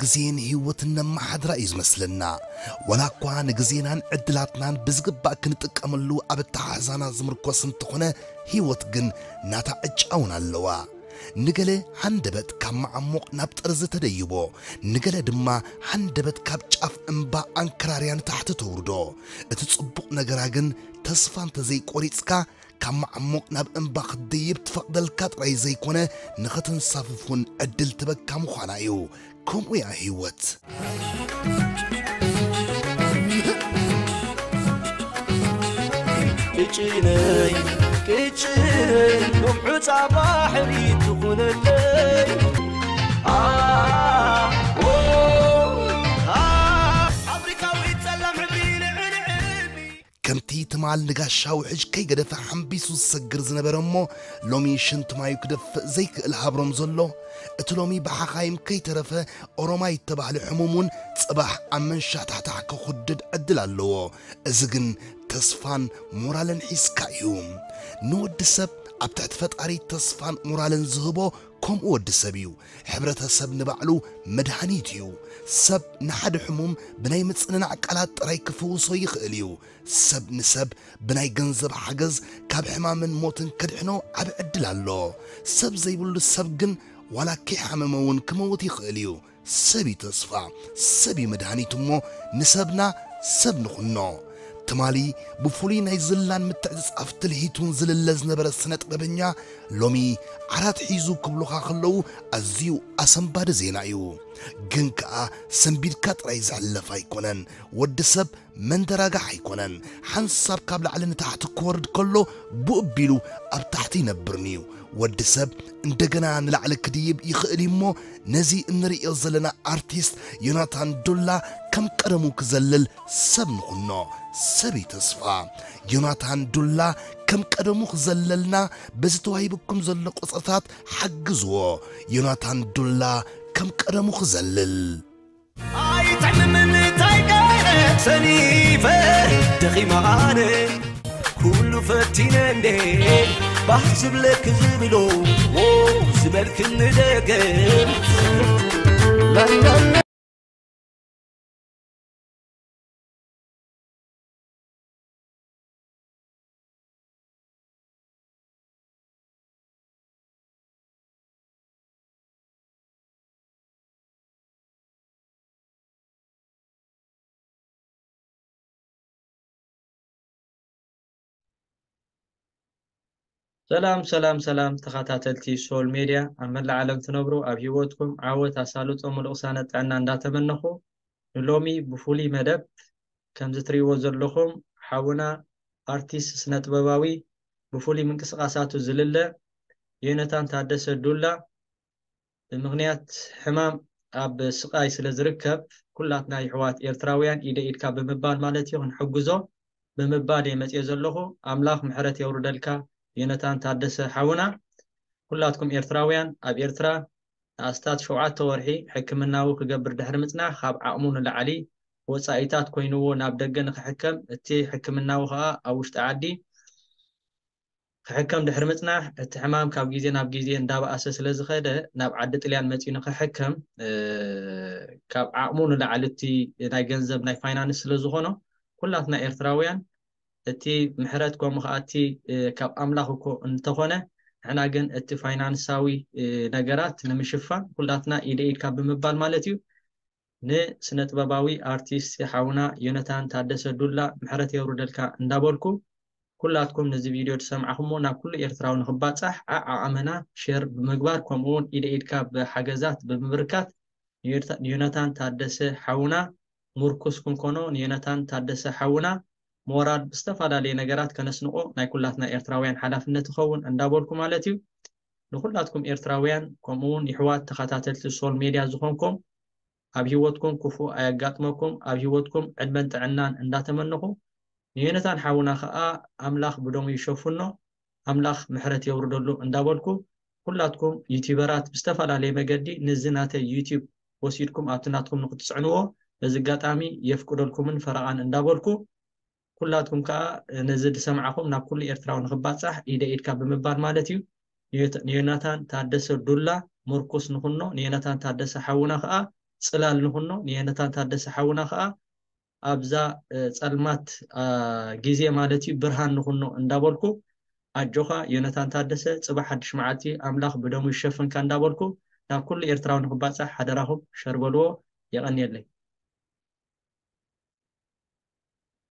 ግዜን ህይወትን ነመሓድራ እዩ ዝመስለና። ዋላ እኳ ንግዜናን ዕድላትናን ብዝግባእ ክንጥቀመሉ ኣብ ኣተሓሕዛና ዝምርኮስ እንተኾነ፣ ህይወት ግን ናታ ዕጫ እውን ኣለዋ። ንገለ ሃንደበት ካብ መዓሙቕ ናብ ጠርዚ ተደይቦ፣ ንገለ ድማ ሃንደበት ካብ ጫፍ እምባ ኣንከራርያ ንታሕቲ ተውርዶ። እቲ ጽቡቕ ነገራ ግን፣ ተስፋ እንተዘይቆሪጽካ፣ ካብ መዓሙቕ ናብ እምባ ክትድይብ ትፈቕደልካ ጥራይ ዘይኮነ፣ ንኸተንሳፍፍ እውን ዕድል ትበካ ምዃና እዩ። ከምኡ እያ ህይወት። ቅጭነይ፣ ቅጭነይ፣ ሎም ሑጻ ባሕሪ ትኹነለይ። ኣ፣ ኦ፣ ኣ፣ ፋብሪካዊት ጸላም ሕብሪ ልዕሊ ዕልሚ። ከምቲ ትማል ንጋሻ ውሕጅ ከይገደፈ ሓምቢሱ ዝሰግር ዝነበረ እሞ፣ ሎሚ ሽንቲ ማዩ ክደፍእ ዘይክእል ሃብሮም ዘሎ፣ እቲ ሎሚ ብሓኻይም ከይተረፈ ኦሮማይ እተባህለ ሕሙም እውን ጽባሕ ኣብ መንሻሕታሕታሕ ክኹድድ ዕድል ኣለዎ። እዚ ግን ተስፋን ሞራልን ሒዝካ እዩ። ንወዲ ሰብ ኣብ ትሕቲ ፈጣሪ ተስፋን ሞራልን ዝህቦ ከምኡ ወዲ ሰብ እዩ። ሕብረተሰብ ንባዕሉ መድሃኒት እዩ። ሰብ ንሓደ ሕሙም ብናይ ምጽንናዕ ቃላት ጥራይ ክፍውሶ ይኽእል እዩ። ሰብ ንሰብ ብናይ ገንዘብ ሓገዝ ካብ ሕማምን ሞትን ከድሕኖ ዓቢ ዕድል ኣሎ። ሰብ ዘይብሉ ሰብ ግን ዋላ ከይሓመመ እውን ክመውት ይኽእል እዩ። ሰብ እዩ ተስፋ፣ ሰብ እዩ መድሃኒት እሞ ንሰብና ሰብ ንኹኖ። ትማሊ ብፍሉይ ናይ ዝላን ምትዕጽጻፍ ትልሂቱን ዝልለ ዝነበረ ስነ ጥበበኛ ሎሚ ዓራት ሒዙ ክብሉኻ ከለዉ ኣዝዩ ኣሰንባዲ ዜና እዩ። ግን ከኣ ሰንቢድካ ጥራይ ዝሕለፍ ኣይኮነን። ወዲ ሰብ መንደራጋሕ ኣይኮነን። ሓንሳብ ካብ ላዕሊ ንታሕቲ ክወርድ ከሎ ብኡ ኣቢሉ ኣብ ታሕቲ ይነብርን እዩ። ወዲ ሰብ እንደገና ንላዕሊ ክድይብ ይኽእል እዩ እሞ ነዚ እንርእዮ ዘለና ኣርቲስት ዮናታን ዱላ ከም ቀደሙ ክዘልል ሰብ ንኹኖ። ሰብ እዩ ተስፋ። ዮናታን ዱላ ከም ቀደሙ ክዘለልና በዚ ተዋሂብኩም ዘሎ ቁጽርታት ሓግዝዎ። ዮናታን ዱላ ከም ቀደሙ ክዘልል። ኣይጥዕምን እንታይ ገይረ ሰኒፈ ደኺመ ኣነ ኩሉ ፈቲነ እንዴ ባህ ዝብለክ ዝብሎ ዎ ዝበልክኒ ደገም ሰላም ሰላም ሰላም ተኸታተልቲ ሶል ሜድያ ኣብ መላእ ዓለም ትነብሩ ኣብ ህይወትኩም ዓወት ኣሳልጦ ምሉእ ቅሳነት ጥዕና እንዳተመነኹ ንሎሚ ብፍሉይ መደብ ከምዚ ትርእይዎ ዘለኹም ሓውና ኣርቲስት ስነ ጥበባዊ ብፍሉይ ምንቅስቃሳቱ ዝልለ ዮናታን ታደሰ ዱላ ብምኽንያት ሕማም ኣብ ስቓይ ስለ ዝርከብ ኩላትና ይሕዋት ኤርትራውያን ኢደ ኢድካ ብምባል ማለት እዩ ክንሕግዞ ብምባል እየ መፅዮ ዘለኹ። ኣምላኽ ምሕረት የውርደልካ ዮናታን ታደሰ ሓውና። ኩላትኩም ኤርትራውያን ኣብ ኤርትራ ንኣስታት ሸውዓተ ወርሒ ሕክምናዊ ክገብር ድሕሪ ምጽናሕ ካብ ዓቕሙ ንላዕሊ ወጻኢታት ኮይንዎ ናብ ደገ ንክሕከም እቲ ሕክምናዊ ከኣ ኣብ ውሽጢ ዓዲ ክሕከም ድሕሪ ምጽናሕ፣ እቲ ሕማም ካብ ግዜ ናብ ግዜ እንዳበኣሰ ስለ ዝኸደ፣ ናብ ዓዲ ጥልያን መጺኡ ንኽሕከም፣ እ፣ ካብ ዓቕሙ ንላዕሊ እቲ ናይ ገንዘብ፣ ናይ ፋይናንስ ስለ ዝኾኖ፣ ኩላትና ኤርትራውያን እቲ ምሕረት ከምኡ ከኣ እቲ፣ እ፣ ካብ ኣምላኽ እኮ እንተኾነ፣ ንሕና ግን እቲ ፋይናንሳዊ፣ እ፣ ነገራት ንምሽፋን ኩላትና ኢደ ኢድካ ብምባል ማለት እዩ፣ ንስነ ጥበባዊ ኣርቲስት ሓውና ዮናታን ታደሰ ዱላ ምሕረት የውርደልካ እንዳበልኩ፣ ኩላትኩም ነዚ ቪድዮ ዝሰማዕኹሞ ናብ ኩሉ ኤርትራዊ ንኽባጻሕ ዓዓቐመና ሼር ብምግባር፣ ከምኡ እውን ኢደ ኢድካ ብሓገዛት ብምብርካት ንዮታ-፣ ንዮናታን ታደሰ ሓውና ምርኩስ ክንኮኖ፣ ንዮናታን ታደሰ ሓውና ሞራል ብዝተፈላለየ ነገራት ከነስንቆ ናይ ኩላትና ኤርትራውያን ሓላፍነት ይኸውን እንዳበልኩ ማለት እዩ። ንኹላትኩም ኤርትራውያን ከምኡ እውን ይሕዋት ተኸታተልቲ ሶል ሜድያ ዝኾንኩም ኣብ ህይወትኩም ክፉእ ኣየጋጥመኩም፣ ኣብ ህይወትኩም ዕድመን ጥዕናን እንዳተመነኹ፣ ንዮናታን ሓውና ኸኣ ኣምላኽ ብደሙ ይሸፍኖ፣ ኣምላኽ ምሕረት የውርደሉ እንዳበልኩ፣ ኩላትኩም ዩቲዩበራት ብዝተፈላለየ መገዲ ነዚ ናተይ ዩቲዩብ ወሲድኩም ኣብቲ ናትኩም ንክትጽዕንዎ በዚ ኣጋጣሚ የፍቅደልኩምን ፈረቓን እንዳበልኩ፣ ኩላትኩም ከኣ ነዚ ዝሰማዕኹም ናብ ኩሉ ኤርትራዊ ንክባጻሕ ኢደ ኢድካ ብምባል ማለት እዩ። ንዮት-፣ ንዮናታን ታደሰ ዱላ ምርኩስ ንኹኖ፣ ንዮናታን ታደሰ ሓውና ከኣ ጽላል ንኹኖ፣ ንዮናታን ታደሰ ሓውና ከዓ ኣብዛ ጸልማት ግዜ ማለት እዩ ብርሃን ንኹኖ እንዳበልኩ፣ ኣጆኻ ዮናታን ታደሰ፣ ጽባሕ ሓድሽ መዓልቲ ኣምላኽ ብደሙ ይሸፍንካ እንዳበልኩ፣ ናብ ኩሉ ኤርትራዊ ንክባጻሕ ሓደራኹም ሸር በልዎ። የቐንየለይ።